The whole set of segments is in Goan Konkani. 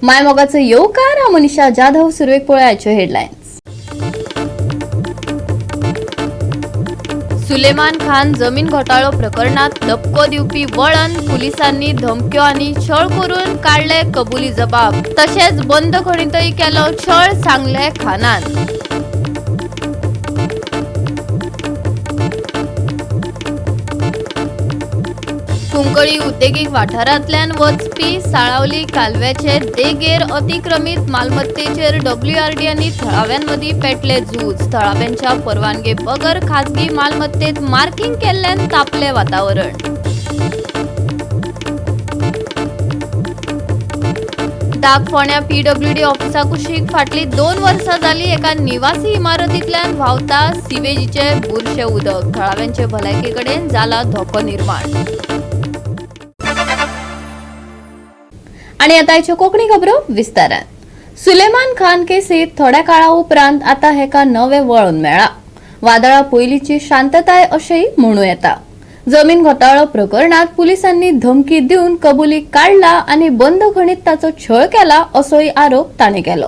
मायमोगाचो येवकार. हांव मनीषा जाधव. सुरवेक पळोवयाच्यो हेडलायन्स. सुलेमान खान जमीन घोटाळो प्रकरणात धपको दिवपी वळण. पुलिसांनी धमक्यो आनी छळ करून काडले कबुली जबाब. तशेंच बंदखणीतय केलो छळ, सांगले खानान. कुंकळी उद्देगीक वाठारांतल्यान वचपी साळावली कालव्याचे देगेर अतिक्रमित मालमत्तेचेर डब्ल्यूआरडी आनी थळाव्यांमदीं पेटले झूज. थळाव्यांच्या परवानगे बगर खाजगी मालमत्तेत मार्किंग केल्ल्यान तापले वातावरण. दाग फोंड्या पीडब्ल्यूडी ऑफिसा कुशीक फाटली 2 वर्सां जाली एका निवासी इमारतींतल्यान व्हांवता सिवेजीचे बुरशे उदक. थळाव्यांचे भलायके कडेन जाला धोको निर्माण. आणि आता आयच्यो कोंकणी खबरो विस्तारान. सुलेमान खान केसीत थोड्या काळा उपरांत आता हेका नवें वळण मेळ्ळां. वादळा पयलींची शांतताय अशेंय म्हणूं येता. जमीन घोटाळो प्रकरणात पुलिसांनी धमकी दिवन कबुली काडला आनी बंदखणीत ताचो छळ केला, असोय आरोप ताणें केलो.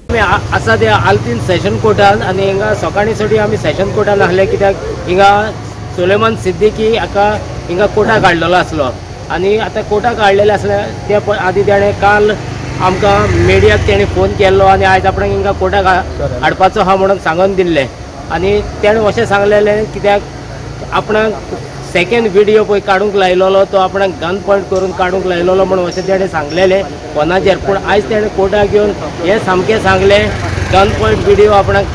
आमी आसा ते आल्तीन सेशन कोर्टान आनी हिंगा सकाळीं सडी आमी सेशन कोर्टान आसले, कित्याक हिंगा सुलेमान सिद्दीकी हाका हिंगा कोर्टाक हाडलेलो आसलो आनी आतां कोर्टाक हाडलेले आसले ते आदी तेणें काल आमकां मिडियाक तेणें फोन केल्लो आनी आयज आपणाक हिंगा कोर्टाक हाडपाचो आहा म्हणून सांगून दिल्लें. आनी तेणें अशें सांगलेलें, कित्याक आपणाक सेकेंड विडियो पळय काडूंक लायलेलो तो आपणाक गन पॉयंट करून काडूंक लायलेलो म्हणून अशें तेणें सांगलेलें फोनाचेर. पूण आयज तेणें कोर्टाक येवन हें सामकें सांगलें, गन पॉयंट विडियो आपणाक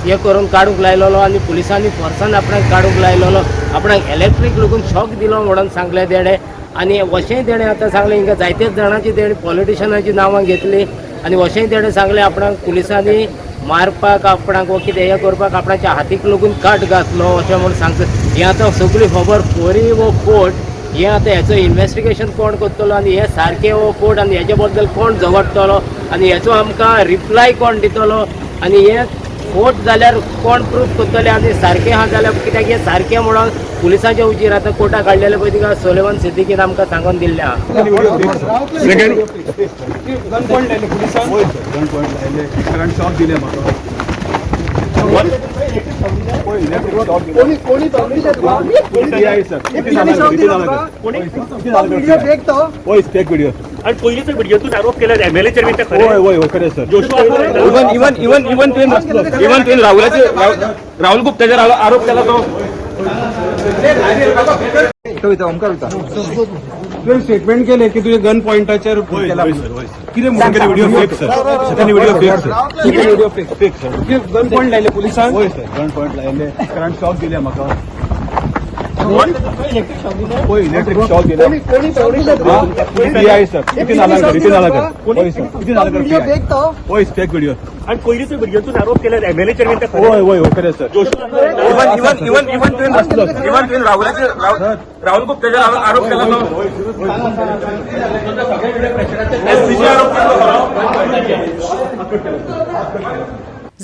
हें करून काडूंक लायलेलो आनी पुलिसांनी फोर्सान आपणाक काडूंक लायलेलो, आपणाक इलेक्ट्रीक लागून शॉक दिलो म्हणून सांगलें तेणें. आनी अशेंय तेणें आतां सांगलें, हिंगा जायतेच जाणांची तेणें पॉलिटिशनाची नांवां घेतलीं आनी अशेंय तेणें सांगलें, आपणाक पुलिसांनी मारपाक आपणाक वो कितें हें करपाक आपणाच्या हातीक लागून काट घातलो अशें म्हूण सांगता. हें आतां सगळी खबर खरी वो फोट, हें आतां हेचो इन्वेस्टिगेशन कोण करतलो आनी हें सारकें वो फोट आनी हेजे बद्दल कोण झगडटलो आनी हेचो आमकां रिप्लाय कोण दितलो आनी हें फोट जाल्यार कोण प्रूफ करतले आनी सारकें आहा जाल्यार, कित्याक हें सारकें म्हणून पुलिसांच्या उजीर आतां कोर्टाक काडलेलें पळय तिका सोलेमान सिद्दीकीन आमकां सांगून दिल्लें आहा. सेकंड गन पॉयंट लायले पुलिसान? वय सर, गन पॉयंट लायले, करंट शॉक दिले म्हाका. वय, इलेक्ट्रीक शॉक दिले. कोणी कोणी तुका? PI sir. व्हिडिओ फेक तो? वय, फेक व्हिडिओ. आणि पयलींच व्हिडिओतून आरोप केला एमएलएचेर बी, ते वय खरें? वय वय, खरें sir. Joshua. Even even even even तुवें इवन तुवें राहुलाचे राहुल गुप्ताचेर आरोप केला तो. तुवें स्टेटमेंट केले की तुवें गन पॉयंटाचेर केला. वय सर, वय सर. कितें म्हणून? Second video fake sir, second video fake sir. Video fake? Fake sir. Gun point लायले पुलिसान? वय सर, गन पॉयंट लायले, करंट शॉक दिले म्हाका. वय, इलेक्ट्रीक शॉक दिले. कोणी कोणी पीआय सर, नितीन आलाकर, नितीन आलाकर. वय sir, Nitin Alakar. Video PI. Fake तो? वय, फेक व्हिडिओ. आणि पयलींच व्हिडिओतून आरोप केला एमएलएचेर बी, ते वय खरें? वय वय, खरें sir. Even even even even तुवें इवन तुवें राहुलाचे राहुल गुप्ताचेर आरोप केला तो. एसपीचेर आरोप केलो खरो?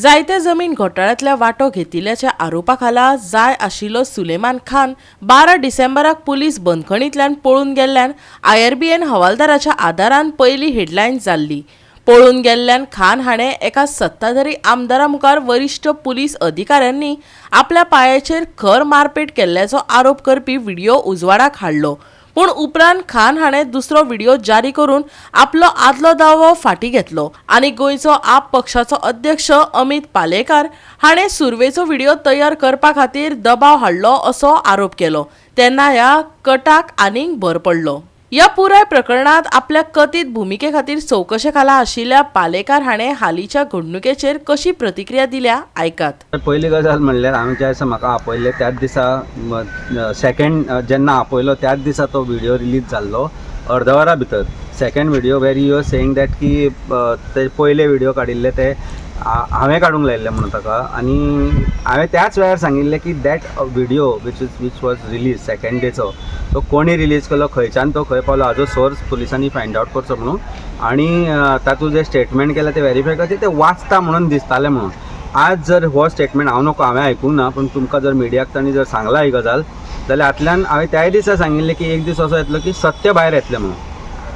जायत्या जमीन घोटाळ्यांतल्या वांटो घेतिल्ल्याच्या आरोपा खाला जाय आशिल्लो सुलेमान खान 12 डिसेंबराक पुलीस बंदखणींतल्यान पळून गेल्ल्यान आयआरबीएन हवालदाराच्या आदारान पयली हेडलायन जाल्ली. पळून गेल्ल्यान खान हाणें एका सत्ताधारी आमदारा मुखार वरिश्ठ पुलीस अधिकाऱ्यांनी आपल्या पांयाचेर खर मारपेट केल्ल्याचो आरोप करपी व्हिडिओ उजवाडाक हाडलो. पूण उपरांत खान हाणें दुसरो व्हिडिओ जारी करून आपलो आदलो दावो फाटीं घेतलो आनी गोंयचो आप पक्षाचो अध्यक्ष अमित पालेकार हाणें सुरवेचो व्हिडिओ तयार करपा खातीर दबाव हाडलो असो आरोप केलो, तेन्ना ह्या कटाक आनीक भर पडलो. ह्या पुराय प्रकरणात आपल्या कथीत भुमिके खातीर चवकशे खाला आशिल्ल्या पालेकार हाणें हालींच्या घडणुकेचेर कशी प्रतिक्रिया दिल्या, आयकात. पयली गजाल म्हणल्यार, हांवें ज्या दिसा म्हाका आपयल्लें त्याच दिसा, सेकंड जेन्ना आपयलो त्याच दिसा तो व्हिडिओ रिलीज जाल्लो अर्द वरा भितर. Second video where you are saying that की ते पयले व्हिडिओ काडिल्ले ते हांवें काडूंक लायिल्ले म्हणून ताका आनी हांवें त्याच वेळार सांगिल्लें की that video which was release second डेचो, तो कोणी रिलीज केलो, खंयच्यान तो खंय पावलो, हाजो सोर्स पुलिसांनी फायंड आवट करचो म्हणून आनी तातूंत जें स्टेटमेंट केलां तें वेरीफाय करचें, तें वाचता म्हणून दिसतालें म्हणून. आज जर हो स्टेटमेंट हांव नको, हांवें आयकूंक ना, पूण तुमकां जर मिडियाक तांणी जर सांगला ही गजाल जाल्यार हातल्यान हांवें त्याय दिसा सांगिल्लें की एक दीस असो येतलो की सत्य भायर येतलें म्हणून.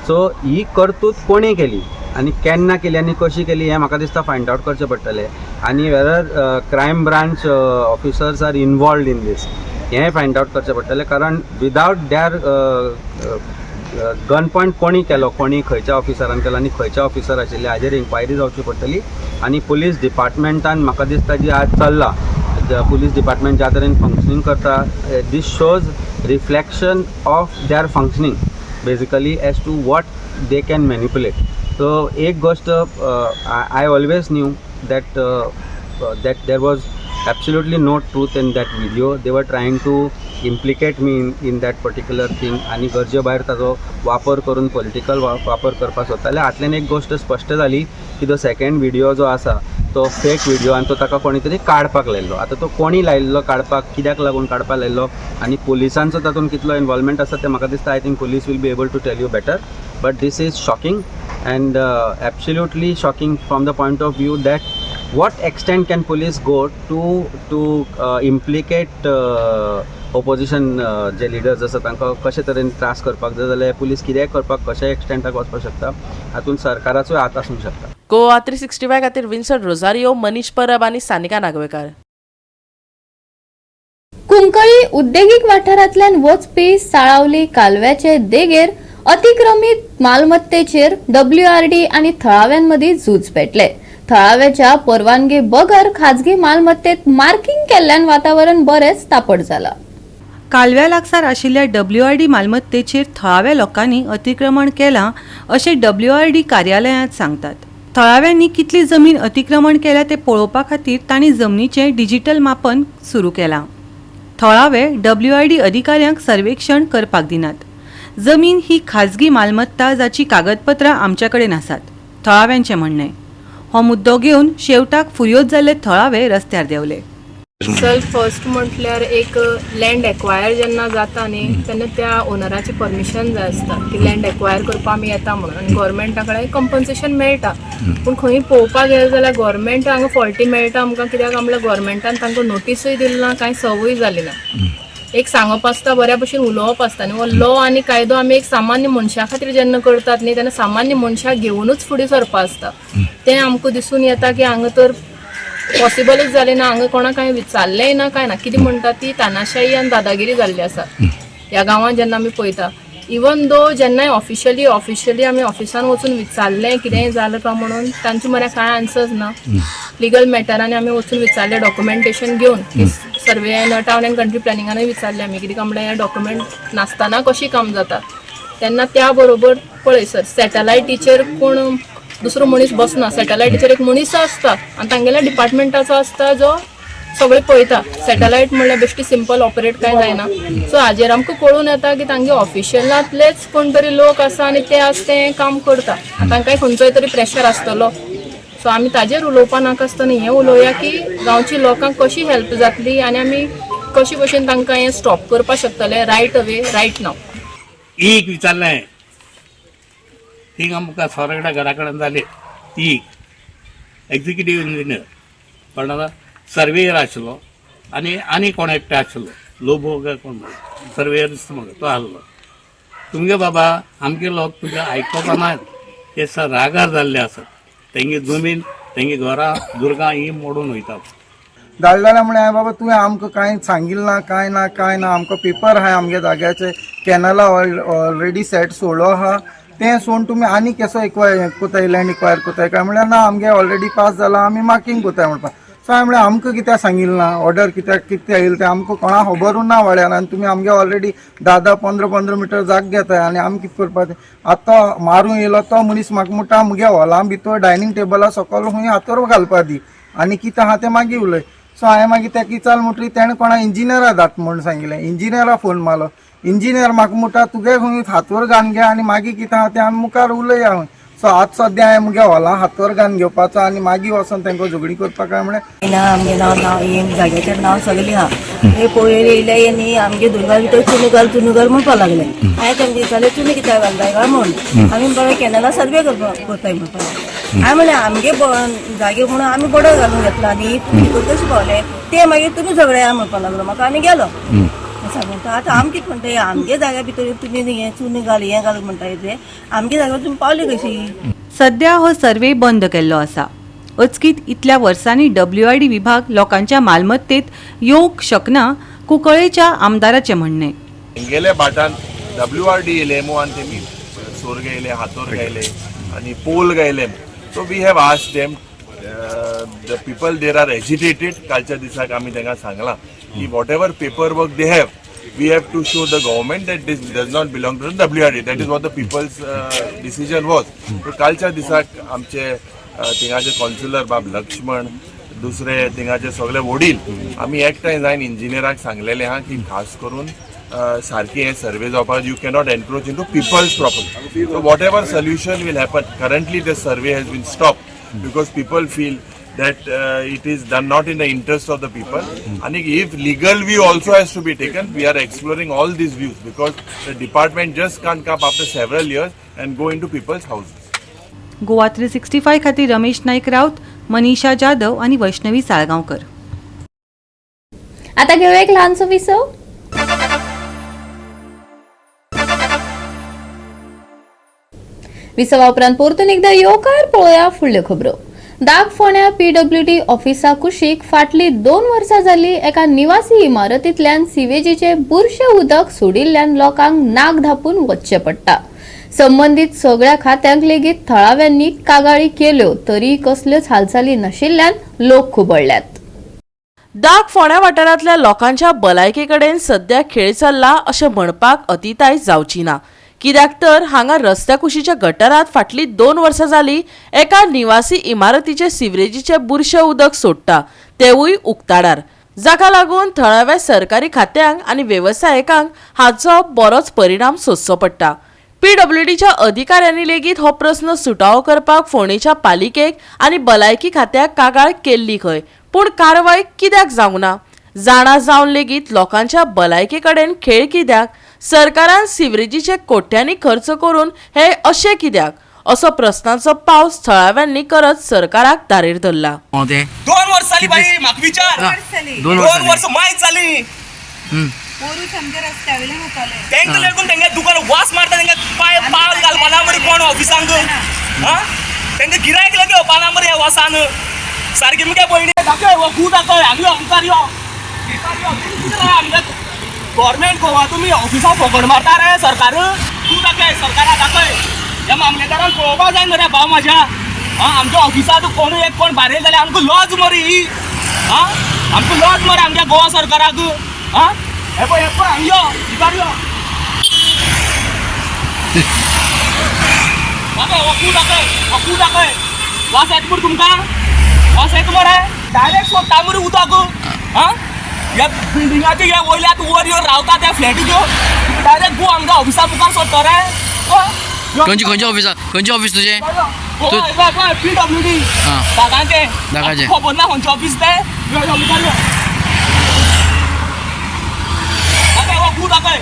सो ही कर्तूत कोणें केली? आनी केन्ना केली आनी कशी केली हें म्हाका दिसता फायंड आवट करचें पडटलें आनी whether crime branch officers are involved in this हें फायंड आवट करचें पडटलें, कारण विदावट there gun point कोणी केलो, कोणी खंयच्या ऑफिसरान केलो आनी खंयच्या ऑफिसर आशिल्ले हाजेर इन्क्वायरी जावची पडटली. आनी पुलीस डिपार्टमेंटान म्हाका दिसता जी आज चल्ला, पुलीस डिपार्टमेंट ज्या तरेन फंक्शनींग करता, this shows reflection of their functioning basically as to what they can manipulate. So एक गोश्ट I always knew that there was absolutely no truth in that video. They were trying to implicate me in that particular thing आनी गरजे भायर ताजो वापर करून पॉलिटिकल वापर करपाक सोदताले. हातल्यान एक गोश्ट स्पश्ट जाली की तो सेकंड व्हिडियो जो आसा तो फेक व्हिडियो आनी तो ताका कोणी तरी काडपाक लायल्लो. आतां तो कोणी लायल्लो काडपाक, कित्याक लागून काडपाक लायल्लो आनी पुलिसांचो तातूंत कितलो इन्वॉल्वमेंट आसा तें म्हाका दिसता I think police will be able to tell you better, but this is shocking and absolutely shocking from the point of view that what extent can police go to implicate opposition J leaders आसा तांकां कशे तरेन त्रास करपाक जाय जाल्यार पुलीस कितेंय करपाक कशे एक्सटेंटाक वचपाक शकता. हातूंत सरकाराचोय हात आसूंक शकता. गोवा 365 खातीर विन्सन रोजारियो, मनीष परब आनी सानिका नागवेकार. कुंकळी उद्देगीक वाठारांतल्यान वचपी साळावली कालव्याचे देगेर अतिक्रमित मालमत्तेचेर डब्ल्यूआरडी आनी थळाव्यांमदीं झूज पेटले. थळाव्याच्या परवानगे बगर खाजगी मालमत्तेत मार्किंग केल्ल्यान वातावरण बरेंच तापट जाला. कालव्या लागसार आशिल्ल्या डब्ल्यूआरडी मालमत्तेचेर थळाव्या लोकांनी अतिक्रमण केलां अशें डब्ल्यूआरडी कार्यालयांत सांगतात. थळाव्यांनी कितली जमीन अतिक्रमण केल्या तें पळोवपा खातीर तांणी जमनीचें डिजिटल मापन सुरू केलां. थळावे डब्ल्यूआरडी अधिकाऱ्यांक सर्वेक्षण करपाक दिनात. जमीन ही खाजगी मालमत्ता, जाची कागदपत्रां आमचे कडेन आसात, थळाव्यांचें म्हणणें. हो मुद्दो घेवन शेवटाक फुर्योज जाल्ले थळावे रस्त्यार देंवले. सर, फर्स्ट म्हटल्यार एक लँड एक्वायर जेन्ना जाता न्ही, तेन्ना त्या ओनराची परमिशन जाय आसता की लँड एक्वायर करपाक आमी येता म्हणून आनी गोवोरमेंटा कडेन कंपन्सेशन मेळटा. पूण खंय पळोवपाक गेले जाल्यार गोवोरमेंट हांगा फॉल्टी मेळटा आमकां. कित्याक म्हणल्यार गोवोरमेंटान तांकां नोटीसूय दिली ना, कांय सर्वूय जाली ना. एक सांगप आसता, बऱ्या भशेन उलोवप आसता न्ही. हो लॉ आनी कायदो आमी एक सामान्य मनशा खातीर जेन्ना करतात न्ही, तेन्ना सामान्य मनशाक घेवनूच फुडें सरपा आसता. तें आमकां दिसून येता की हांगा तर पॉसिबलच जालें ना. हांगा कोणाक कांय विचारलेंय ना, कांय ना. कितें म्हणटा ती तानाशाही आनी दादागिरी जाल्ली आसा ह्या गांवांत. जेन्ना आमी पळयता, इवन दो जेन्नाय ऑफिशियली आमी ऑफिसान वचून विचारलें कितेंय जालें काय म्हणून, तांचे म्हऱ्या कांय आन्सर्स ना. लिगल मॅटरांनी आमी वचून विचारलें डॉक्युमेंटेशन घेवन की survey and town and country प्लॅनिंगानूय विचारलें आमी, कितें काय म्हणल्यार हें डॉक्युमेंट नासतना कशी काम जाता. तेन्ना त्या बरोबर पळय सर, सॅटलायटीचेर कोण दुसरो मनीस बसना. सॅटलायटीचेर एक मनीस आसता आनी तांगेल्या डिपार्टमेंटाचो आसता जो सगळें पळयता. सॅटलायट म्हणल्यार बेश्टी सिंपल ऑपरेट कांय जायना. सो हाजेर आमकां कळून येता की तांगे ऑफिशियलांतलेच कोण तरी लोक आसा आनी ते आज तें काम करता. तांकांय खंयचोय तरी प्रेशर आसतलो. सो आमी ताजेर उलोवपा नाका आसतना हें उलोवया की गांवची लोकांक कशी हेल्प जातली आनी आमी कशी भशेन तांकां हें स्टॉप करपाक शकतले रायट अवे, रायट नाव. एक विचारलें, थिंग आमकां सोरगडा घरा कडेन जाली. ती एक्झिक्युटीव इंजिनियर कोण आसा, सर्वेयर आशिल्लो आनी आनी कोण एकटे आशिल्लो, लोबो काय कोण सर्वेयर दिसता म्हाका तो आसलो. तुमगे बाबा आमगे लोक तुगे आयकोपा नात. ते रागार जाल्ले आसात. तेंगे जमीन, तेंगे घरां दुर्गां ही मोडून वयता. धाडलेल्या म्हळ्यार हांवें, बाबा तुवें आमकां कांय सांगिल्लें ना, कांय ना, कांय ना. आमकां पेपर आहाय आमगे जाग्याचे, कॅनला ऑलरेडी सेट सोडलो आहा. तें सोडून तुमी आनी केसो एक्वायर कोताय, लँड एक्वायर कोताय काय म्हणल्यार, ना, आमगे ऑलरेडी पास जाला, आमी मार्कींग कोताय म्हणपाक. सो हांवें म्हणलें, आमकां कित्याक सांगिल्लें ना? ऑर्डर कित्याक कितें येयलें तें आमकां कोणाक खबरूच ना वाड्यार आनी तुमी आमगे ऑलरेडी 10 10 15 15 मिटर जाग घेताय आनी आमी कितें करपाचें आतां? मारूंक येयलो तो मनीस म्हाका म्हणटा, मुगे हॉला भितर डायनींग टेबला सकयल खंय हातोर घालपा दी आनी कितें आहा तें मागीर उलय. सो हांवें मागीर तेका विचारलें म्हणटकीर तेणें कोणा इंजिनियरा धाड म्हूण सांगिल्लें. इंजिनियरा फोन मारलो. इंजिनियर म्हाका म्हणटा, तुगे खंय हातोर घालून घे आनी मागीर कितें आहा तें आमी मुखार उलया खंय. सो आज सद्या हांवें मुगे हॉला हातोर घालून घेवपाचो आनी मागीर वचोन तांकां झगडी करपाक काय म्हळ्यार ना, आमगे नांव नांव हे जाग्याचेर नांव सगळें आहा. हे पयर येयले न्ही, आमगे दुर्गा भितर चुनो घाल, चुनो घाल म्हणपाक लागले. हांवें तेंका विचारलें, चुनो कित्याक घालताय काय म्हूण. आमी बरें कॅनला सर्वे करपाक करताय म्हणपाक लागले. हांवें म्हणलें, आमगे जागे म्हणून आमी बॉर्डर घालून घेतला न्ही, तुमी भितर कशें पावले? ते मागीर तुमी झगडया म्हणपाक लागलो म्हाका आनी गेलो. सांगून आतां आमी कितें म्हणटा, आमगे जाग्या भितर तुमी हें चुनो घाल, हें घाल म्हणटाय, ते आमगे जाग्यार तुमी पावले कशी? सध्या हो सर्वे बंद केल्लो आसा. अचकीत इतल्या वर्सांनी डब्ल्यूआरडी विभाग लोकांच्या मालमत्तेत येवंक शकना, कुंकळेच्या आमदाराचें म्हणणें. हेंगेल्या भाटान डब्ल्यूआरडी येयले मू आनी तेमी सोर घेयले, हातोर घायले आनी poll घायले. So we have asked them, the people there are agitated. कालच्या दिसाक आमी तांकां सांगलां की whatever paper work they have, we have to show the government that this does not belong to the WRD. That is what the people's decision was. So कालच्या दिसाक आमचे थिंगाचे कौन्सिलर बाब लक्ष्मण, दुसरे थिंगाचे सगळे वडील, आमी एकठांय जावन इंजिनियराक सांगलेले आहा की खास करून सारकी हे सर्वे जावपाक, you cannot encroach in to people's property. So what ever solution will happen, currently the survey has been stop because people feel that it is done not in the interest of the people. And if legal view also has to be taken, we are exploring all these views because the department just can't come after several years and go into people's houses. Goa 365 खातीर रमेश नाईक राऊत, मनीषा जाधव आनी वैष्णवी साळगांवकर. आता घेऊया एक लहानसो विसव. विसवा उपरांत परतून एकदा येवकार. पळोवया फुडल्यो खबरो. दाग फोंड्या पीडब्ल्यूडी ऑफिसा कुशीक फाटली 2 वर्सां जाली एका निवासी इमारतींतल्यान सिवेजीचे बुरशे उदक सोडिल्ल्यान लोकांक नाक धापून वचचें पडटा. संबंदीत सगळ्या खात्यांक लेगीत थळाव्यांनी कागाळी केल्यो तरी कसल्योच हालचाली नाशिल्ल्यान लोक खुबळ्ळ्यात. दाग फोंड्या वाठारांतल्या लोकांच्या भलायके कडेन सध्या खेळ चल्ला अशें म्हणपाक अतिताय जावची ना, कित्याक तर हांगा रस्त्या कुशीच्या गटारात फाटलीं 2 वर्सां जालीं एका निवासी इमारतीचे सिवरेजीचे बुरशें उदक सोडटा, तेवूय उक्ताडार, जाका लागून थळाव्या सरकारी खात्यांक आनी वेवसायिकांक हाचो बरोच परिणाम सोंसचो पडटा. पीडब्ल्यूडीच्या अधिकाऱ्यांनी लेगीत हो प्रस्न सुटावो करपाक फोंडेच्या पालिकेक आनी भलायकी खात्याक कागाळ केल्ली खंय, पूण कारवाय कित्याक जावंक ना? जाणा जावन लेगीत लोकांच्या भलायके कडेन खेळ कित्याक? सरकारान सिवरेजीचे कोट्यांनी खर्च करून हे अशें कित्याक, असो प्रस्नांचो पावस थळाव्यांनी करत सरकाराक धारेर धरला. ते 2 वर्स जाली बाई, म्हाका विचार. 2 2 वर्स मायज जाली. तेंका लागून तेंगे दुकान वास मारता. तेंका पाय पावल घालपाना मरे कोण ऑफिसांक. हा, तेंका गिरायक लेगीत येवपाना मरे ह्या वासान सारकी. मुगे भयणी, दाखय हो गू, दाखय. हांगा यो, मुखार यो, मुखार यो. कितें रे आमगे गव्हर्मेंट गोवा, तुमी ऑफिसाक फकड मारता रे सरकार. तूं दाखय, सरकारा दाखय. ह्या मामलेदारान पळोवपा जाय मरे भाव म्हाज्या. हा, आमच्या ऑफिसांत कोणूय एक कोण भायर जाल्यार आमकां लॉज मरे ही. हा, आमकां लॉज मरे आमच्या गोवा सरकाराक. हा, हे पळय, हे पळय, हांगा यो, मुखार यो. दाखय हो गू, दाखय हो गू, दाखय. वास येता मरे तुमकां? वास येता मरे? डायरेक्ट सोडटा मरे उदक. हा, ह्या बिल्डिंगाचे ह्या वयल्या वयर येवन रावता त्या फ्लॅटीच्यो डायरेक्ट गो आमकां ऑफिसा मुखार सोडटा रे. खंयची खंयच्या ऑफिसा, खंयचें ऑफिस तुजें? पीडब्ल्यूडी दागांचे. दागाचें. खबर ना खंयचें ऑफिस तें. यो यो, मुखार यो. दाखय हो गू, दाखय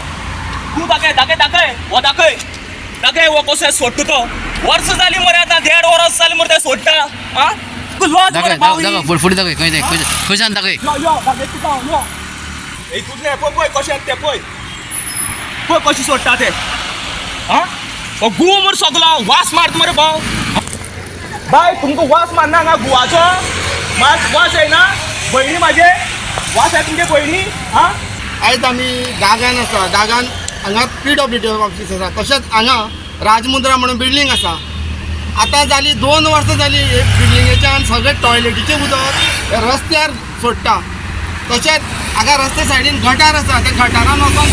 गू, दाखय, दाखय, दाखय हो, दाखय, दाखय हो कसो सोडटा तो. वर्स जाली मरे, आतां देड वर्स जाली मरे ते सोडटा. आं, तुका लॉज दाखय. मरे भाव ही. दाखय, फुडें फुडें दाखय. खंय तें, खंय खंयच्यान दाखय. यो यो, दाखय तुका हांव, यो. हितूंतलें पळय, पळय कशें तें, पळय, पळय कशें सोडटा ते. आं, हो गू मरे, सगलो वास मारता मरे भाव. बाय, तुमकां वास मारना हांगा गुवाचो? मात वास येना भयणी म्हाजे? वास येता तुमगे भयणी? आं. आयज आमी दागान आसा. दागान हांगा पीडब्ल्यूडी ऑफीस आसा, तशेंच हांगा राजमुद्रा म्हणून बिल्डींग आसा. आतां जाली 2 वर्सां जाली, हे बिल्डिंगेच्यान सगळे टॉयलेटीचें उदक हे रस्त्यार सोडटा. तशेंच हांगा रस्त्या सायडीन गटार आसा, त्या गटारान वचोन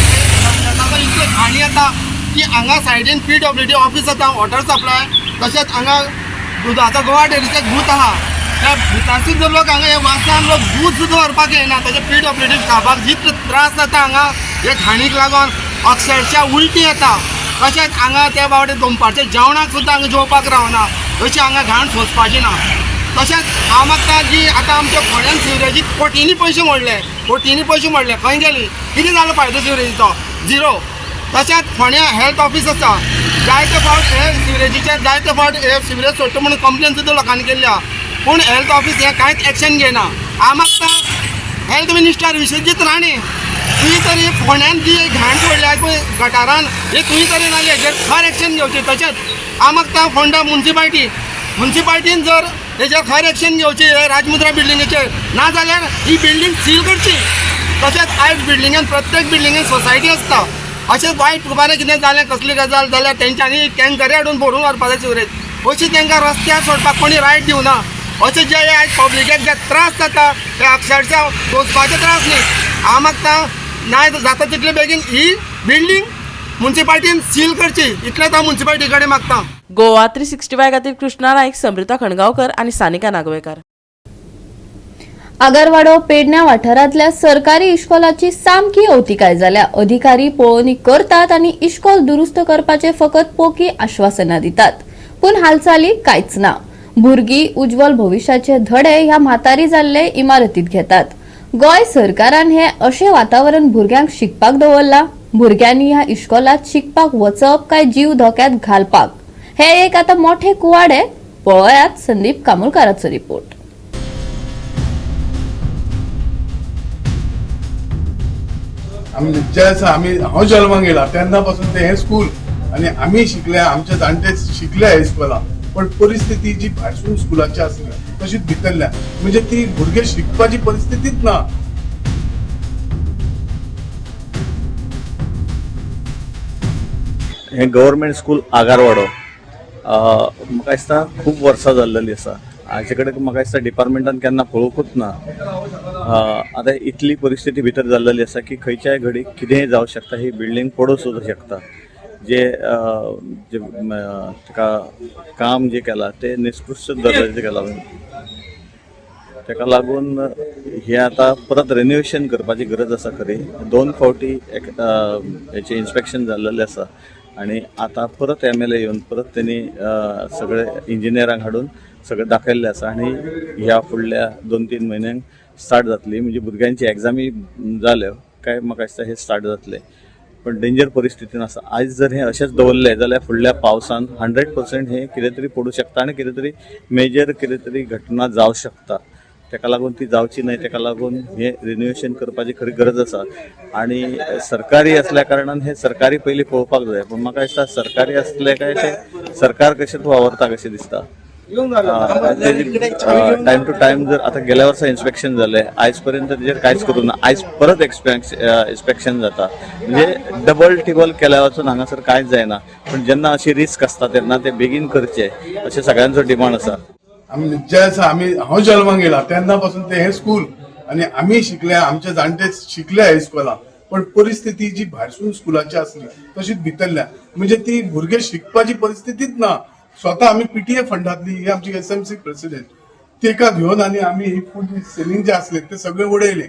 ताचो इतलो घाणी येता की हांगा सायडीन पीडब्ल्यूडी ऑफीस आसा, वॉटर सप्लाय, तशेंच हांगा दुदाचो गोवा डेरीचो बूथ आहा. त्या बुथार सुद्दां लोक हांगा ह्या वासान लोक दूद सुद्दां व्हरपाक येना. तशें पीडब्ल्यूडी स्टाफाक जितलो त्रास जाता हांगा हे घाणीक लागून, अक्षरशा उलटी येता. तशेंच हांगा त्या बावडे दनपारच्या जेवणाक सुद्दां हांगा जेवपाक रावना, अशी हांगा घाण सोंसपाची ना. तशेंच हांव मागता की आतां आमच्या फोंड्यान सिवरेजीक कोटींनी पयशे मोडले, कोटींनी पयशे मोडले, खंय गेली? कितें जालो फायदो सिवरेजीचो? झिरो. तशेंच फोंड्या हेल्थ ऑफीस आसा. जायते फावट हे सिवरेजीचे, जायते फावट हे सिवरेज सोडटा म्हणून कंप्लेन सुद्दां लोकांनी केल्ली आहा, पूण हेल्थ ऑफीस हे कांयच एक्शन घेयना. हांव मागता हेल्थ मिनिस्टर विश्वजीत राणे. तुवें तरी फोंड्यान जी घाण सोडल्या पळय गटारान, हे तुवें तरी नाली हेजेर खर एक्शन घेवचें. तशेंच हांव मागता फोंडा मुन्सिपाल्टीन जर हेजेर खर एक्शन घेवची हे राजमुद्रा बिल्डिंगेचेर, ना जाल्यार ही बिल्डींग सील करची. तशेंच आयज बिल्डिंगेन प्रत्येक बिल्डिंगेन सोसायटी आसता, अशें वायट रुपान कितें जालें कसली गजाल जाल्यार तेंच्यांनी टँकरी हाडून भरून व्हरपा जाय सिवरेज. अशी तांकां रस्त्यार सोडपाक कोणी रायट दिवना. अशें जे आयज पब्लिकेक जे त्रास जाता ते अक्षरशा सोंसपाचे त्रास न्ही. हांव मागता ना जाता तितले बेगीन ही बिल्डींग मुन्सिपाल्टीन सील करची, इतलेंच हांव मुन्सिपाल्टी कडेन मागता. गोवा 365 खातीर कृष्णा नाईक, समृता खणगांवकर आनी सानिका नागवेकर. आगरवाडो पेडण्या वाठारांतल्या सरकारी इश्कोलाची सामकी अवतिकाय जाल्या. अधिकारी पळोवणी करतात आनी इश्कोल दुरुस्त करपाचे फकत पोकी आश्वासनां दितात, पूण हालचाली कांयच ना. भुरगीं उज्ज्वल भविश्याचे धडे ह्या म्हातारी जाल्ले इमारतीत घेतात. गोंय सरकारान हे अशें वातावरण भुरग्यांक शिकपाक दवरला. भुरग्यांनी ह्या इश्कोलात शिकपाक वचप काय जीव धोक्यात घालपाक, हे एक आतां मोठे कुवाडे. पळयात संदीप कामुलकाराचो रिपोर्ट. आमी ज्या दिसा आमी हांव जल्माक येयला तेन्ना पासून ते हें स्कूल आनी आमी शिकले, आमचे जाणटे शिकले हे स्कुलान, पण परिस्थिती जी भायरसून स्कुलाची आसली तशीच भितरल्या, म्हणजे ती भुरगे शिकपाची परिस्थितीच ना. हें गव्हर्मेंट स्कूल आगारवाडो म्हाका दिसता खूब वर्सां जाल्लेली आसा. हाचे कडेन म्हाका दिसता डिपार्टमेंटान केन्ना पळोवंकूच ना. आतां इतली परिस्थिती भितर जाल्लेली आसा की खंयच्याय घडीक कितेंय जावं शकता, ही बिल्डींग पडूंक सुद्दां शकता. जे जे ताका काम जें केलां तें निष्कृष्ट दर्जाचें केलां, ताका लागून हें आतां परत रेनोवेशन करपाची गरज आसा. खरी दोन फावटी एक हेचें इन्स्पेक्शन जाल्लेलें आसा आनी आतां परत MLA येवन परत तेणी सगळे इंजिनियरांक हाडून सगळें दाखयल्लें आसा आनी ह्या फुडल्या 2-3 म्हयन्यांक स्टार्ट जातली. म्हणजे भुरग्यांची एग्जामी जाल्यो काय म्हाका दिसता हें स्टार्ट जातलें, पण डेंजर परिस्थितीन आसा. आयज जर हें अशेंच दवरलें जाल्यार फुडल्या पावसान 100% हें कितें तरी पडूं शकता आनी कितें तरी मेजर कितें तरी घटना जावं शकता. ताका लागून ती जावची न्हय, ताका लागून हें रिनोवेशन करपाची खरी गरज आसा. आनी सरकारी असल्या कारणान हें सरकारी पयलीं पळोवपाक जाय, पूण म्हाका दिसता सरकारी आसलें काय तें सरकार कशें वावरता कशें दिसता. टायम टू टायम जर आतां गेल्या वर्सा इन्स्पेक्शन जालें, आयज पर्यंत तेजेर कांयच करूं ना, आयज परत इन्स्पेक्शन जाता, म्हणजे डबल टिबल केल्या वचून हांगासर कांयच जायना. पूण जेन्ना अशी रिस्क आसता तेन्ना ते बेगीन करचे अशें सगळ्यांचो डिमांड आसा. आमी ज्या दिसा आमी हांव जल्माक येयला तेन्ना पासून ते हें स्कूल आनी आमी शिकले, आमचे जाणटे शिकले हे स्कुलान, पण परिस्थिती जी भायरसून स्कुलाची आसली तशीच भितरल्या, म्हणजे ती भुरगे शिकपाची परिस्थितीच ना. स्वता आमी PTA फंडांतली ही आमची SMC president तेका घेवन आनी आमी ही फूड सिलिंग जे आसले ते सगळे उडयले,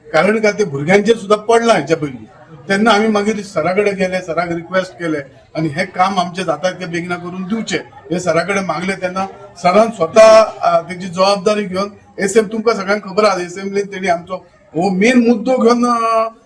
कारण का ते भुरग्यांचेर सुद्दां पडलां हेच्या पयलीं. तेन्ना आमी मागीर सरा कडेन गेले, सराक रिक्वेस्ट केले आनी हें काम आमचें जाता तितकें बेगिना करून दिवचें हें सरा कडेन मागलें. तेन्ना सरान स्वता तेजी जबाबदारी घेवन एसएम तुमकां सगळ्यांक खबर आसा, एसेंब्लीन तेणी आमचो हो मेन मुद्दो घेवन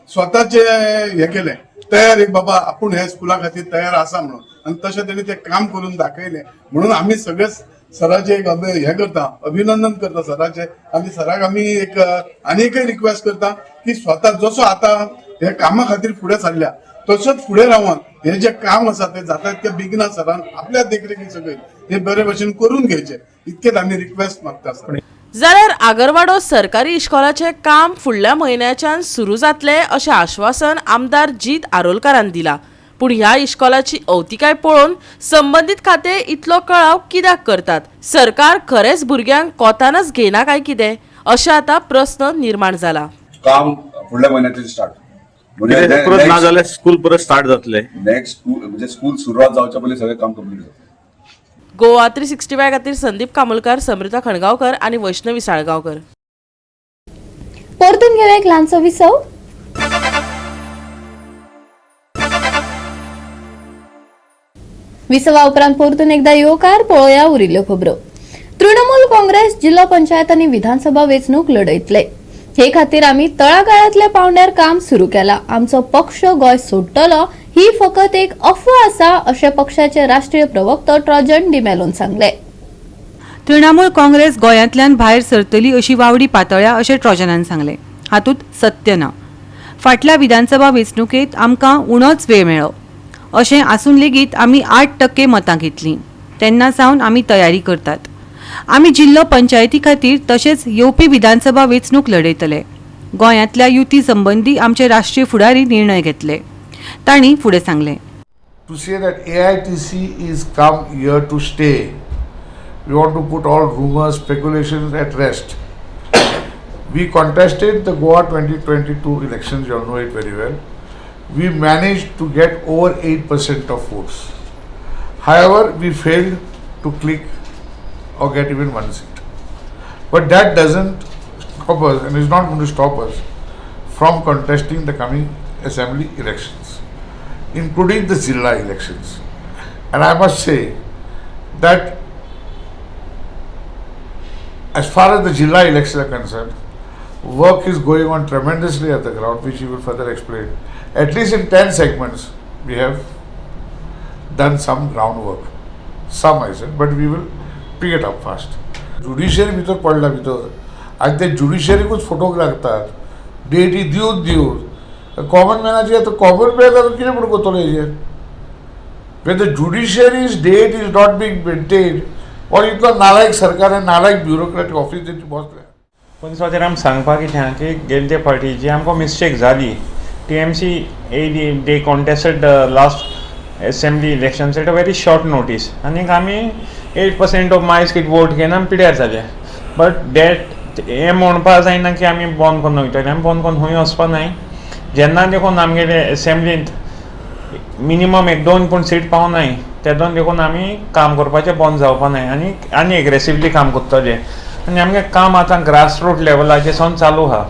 स्वताचे हें केलें तयार, एक बाबा आपूण हे स्कुला खातीर तयार आसा म्हणून, आनी तशें तेणी तें काम करून दाखयलें. म्हणून आमी सगळे सराचें एक हें करता, अभिनंदन करता सराचें. आनी सराक आमी एक आनी एकय रिक्वेस्ट करता की स्वता जसो आतां हे कामा खातीर फुडें सरल्या तसोच फुडें रावन हे जे काम आसा ते जाता तितके बेगिना सरान आपल्या देखरेखी सगळे हे बरे भशेन करून घेवचे, इतकेच आमी रिक्वेस्ट मागता सर. जाल्यार आगरवाडो सरकारी इश्कोलाचें काम फुडल्या म्हयन्याच्यान सुरू जातलें अशें आश्वासन आमदार जीत आरोलकारान दिलां. पूण ह्या इश्कोलाची अवतिकाय पळोवन संबंदीत खातें इतलो कळाव कित्याक करतात? सरकार खरेंच भुरग्यांक कोतानच घेना काय कितें, अशें आतां प्रस्न निर्माण जाला. काम फुडल्या म्हयन्याच्यान स्टार्ट परत ना जाल्यार स्कूल परत स्टार्ट जातलें. नेक्स्ट स्कूल म्हणजे स्कूल सुरवात जावच्या पयलीं सगळें काम कंप्लीट जातलें. गोवा 365 खातीर संदीप कामुलकार, समृता खणगांवकर आनी वैष्णवी साळगांवकर. परतून घेवया एक ल्हानसो विसव. विसवा उपरांत परतून एकदा येवकार. पळोवया उरिल्ल्यो खबरो. तृणमूल काँग्रेस जिल्लो पंचायत आनी विधानसभा वेंचणूक लढयतले, हे खातीर आमी तळागाळांतल्या पावंड्यार काम सुरू केला. आमचो पक्ष गोंय सोडटलो ही फकत एक अफवा आसा अशें पक्षाचे राष्ट्रीय प्रवक्तो ट्रॉजन डिमेलोन सांगले. तृणमूल काँग्रेस गोंयांतल्यान भायर सरतली अशी वावडी पातळ्या अशें ट्रॉजनान सांगलें. हातूंत सत्य ना. फाटल्या विधानसभा वेंचणुकेंत आमकां उणोच वेळ मेळ्ळो. अशें आसून लेगीत आमी 8% मतां घेतलीं. तेन्ना सावन आमी तयारी करतात. आमी जिल्लो पंचायती खातीर तशेंच येवपी विधानसभा वेंचणूक लढयतले. गोंयांतल्या युती संबंदी आमचे राष्ट्रीय फुडारी निर्णय घेतले, तांणी फुडें सांगलें. To say that AITC is come here to stay, we want to put all rumors, speculations at rest. We contested the Goa 2022 elections, you all know it very well. We managed to get over 8% of votes. However, we failed to click or get even one seat. But that doesn't stop us and is not going to stop us from contesting the coming assembly elections, including the Zilla elections. And I must say that as far as the Zilla elections are concerned, work is going on tremendously at the ground, which you will further explain. At least in 10 segments, we have done some groundwork. Some, I said, but we will pick it up fast. Judiciary भितर पडला भितर आनी ते ज्युडिशरीकूच फोटोक लागतात डेटी दिवन दिवन कॉमन मॅनाची आतां कॉमन मॅन आतां कितें म्हूण करतलो हेजेर. When the judiciary's date is not being maintained, or इतलो नालायक सरकार आनी नालायक ब्युरोक्रेटिक ऑफिस तेंची बसल्या. पूण सुवातेर आमी सांगपाक कितें आहा की गेले ते फावटी जी आमकां मिस्टेक जाली, TMC येयली, they contested last assembly elections at a very short notice आनीक आमी 8% ऑफ मायज कितें वोट घेवन आमी पिड्यार जाले. बट that हें म्हणपा जायना की आमी बंद करून वयतले. आमी बंद करून खंय वचपा नाय. जेन्ना देखून आमगेले एसेंब्लींत मिनिमम एक दोन पूण सीट पावनाय तेदोन देखून आमी काम करपाचें बंद जावपा नाय आनी आनी एग्रेसिवली काम करतले. आनी आमगें काम आतां ग्रासरूट लेवलाचेर सावन चालू आहा.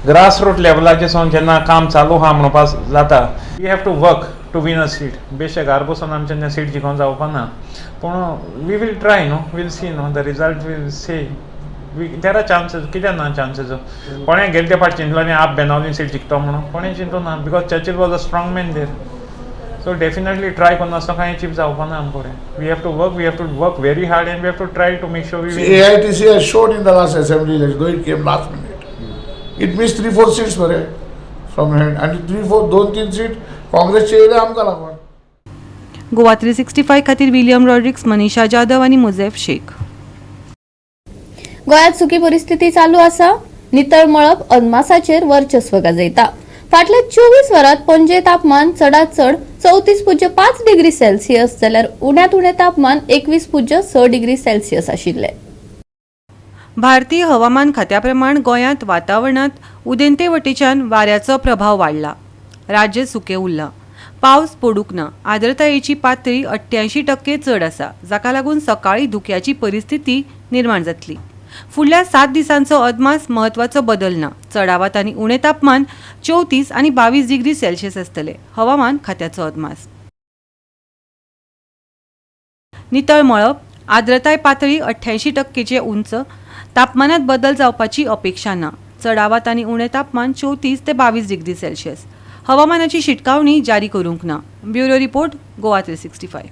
ग्रासरूट लेवलाचेर सावन जेन्ना काम चालू आहा म्हणपा जाता, we have to work to win a seat. बेशक घरा बसून आमच्यान सीट जिखोवन जावपा ना, पूण we will try न्हू, we'll see न्हू, the result will say. There are chances. कित्याक ना चान्सीस? कोणें गेले ते फावट चिंतलो न्ही आप बेनावलीन सीट जिखतो म्हणून? कोणें चिंतू ना, because Churchill was a strong man there. So definitely try करनासतना कांय अचीव जावपा ना आमकां. We have to work, we have to work very hard and we have to try to make sure we AITC has shown in the last assembly election, though it came last minute, it missed 3-4 seats मरे from hand आनी 3-4 2-3 सीट काँग्रेसचे येयले आमकां लागून. गोवा 365 खातीर विलियम रॉड्रिक्स, मनीषा जाधव आनी मुझेफ शेख. गोंयांत सुकी परिस्थिती चालू आसा. नितळ मळब अदमासाचेर वर्चस्व गाजयता. फाटल्या 24 वरांत पणजे तापमान चडात चड 34.5 डिग्री सेल्सियस जाल्यार उण्यांत उणें तापमान 21.6 डिग्री सेल्सियस आशिल्लें. भारतीय हवामान खात्या प्रमाण गोंयांत वातावरणांत उदेंते वटेच्यान वाऱ्याचो प्रभाव वाडला. राज्य सुकें उरलां. पावस पडूंक ना. आर्द्रतायेची पातळी 88% चड आसा, जाका लागून सकाळीं धुक्याची परिस्थिती निर्माण जातली. फुडल्या 7 दिसांचो अदमास म्हत्वाचो बदल ना. चडावत आनी उणें तापमान 34 आनी 22 डिग्री सेल्सियस आसतले. हवामान खात्याचो अदमास. नितळ मळब, आर्द्रताय पातळी 88% उंच, तापमानात बदल जावपाची अपेक्षा ना. चडावत आनी उणें तापमान 34 ते 22 डिग्री सेल्सियस. हवामानाची शिटकावणी जारी करूंक ना. Bureau report, Goa 365.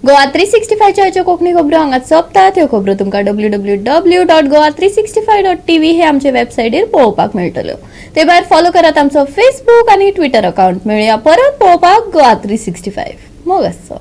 Goa 365च्या Konkani खबरो हांगा सोंपतात. ह्यो खबरो तुमकां www.goa365.tv हे आमचे वेबसायटीर पळोवपाक मेळटल्यो. ते भायर फॉलो करात आमचो फेसबूक आनी ट्विटर अकाउंट. मेळया परत पळोवपाक गोवा 365. मोग आसचो.